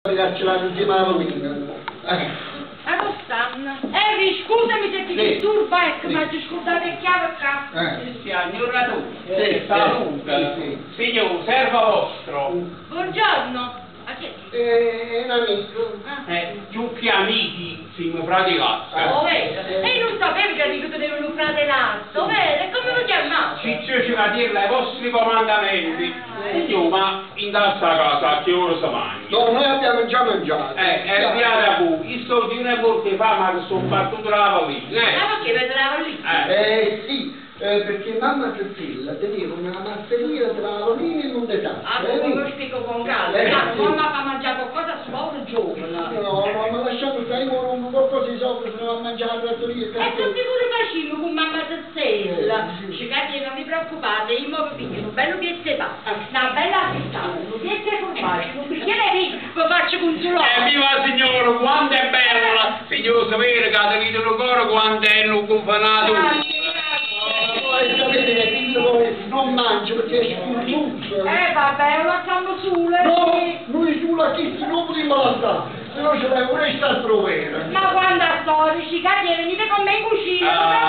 Cacciare insieme alla famiglia. Ma stanno? Harry, scusami se ti Sì. disturba, ecco, Sì. ma ti scordate le chiavi qua. Eh. Signora tu, Sì, saluta. sì, Signor, servo vostro. Buongiorno. A chi è? È un amico. Ah. Più che amici, siamo fratelli. Oh, vero? E io non sapevo che dico tenevo un fratelazzo, vero? E come lo chiamate? Ciccio ci va a dirle ai vostri comandamenti. Ah, eh. Signor, ma in questa casa a che ora si mangia? No, noi abbiamo già mangiato. È via voi, io sto di una volta fa, ma che sono partito dalla valina. Ma perché vedrà lì? Sì, perché mamma Tezzilla teneva una masseria tra Avolini e Montesano. Ah, come lo spiego con calma. Ah, sì. mamma fa mangiare qualcosa a suo povero giovane. No, no, ma lasciamo stare, io non qualcosa di sopra, se ne va a mangiare la trattoria. E che figura facciamo con mamma Tezzella? Sì. Ci capite, non vi preoccupate, io mi piglio un bello piezzo di pasta, una bella frittata, un piezzo di formaggio, un bicchiere di vino, vi faccio consolare. Evviva signore, quanto è bella! Signor, sapere che ha tenuto il cuore quanto è un confanato. Grazie, grazie. Voi sapete che figlio voi non mangia perché è scornuto. Vabbè, lo lasciamo solo. No, noi sulla chissà non potremmo lasciare, se no ce l'abbiamo resta a trovare. Ma quanta storia, ci capite, venite con me in cucina. Ah.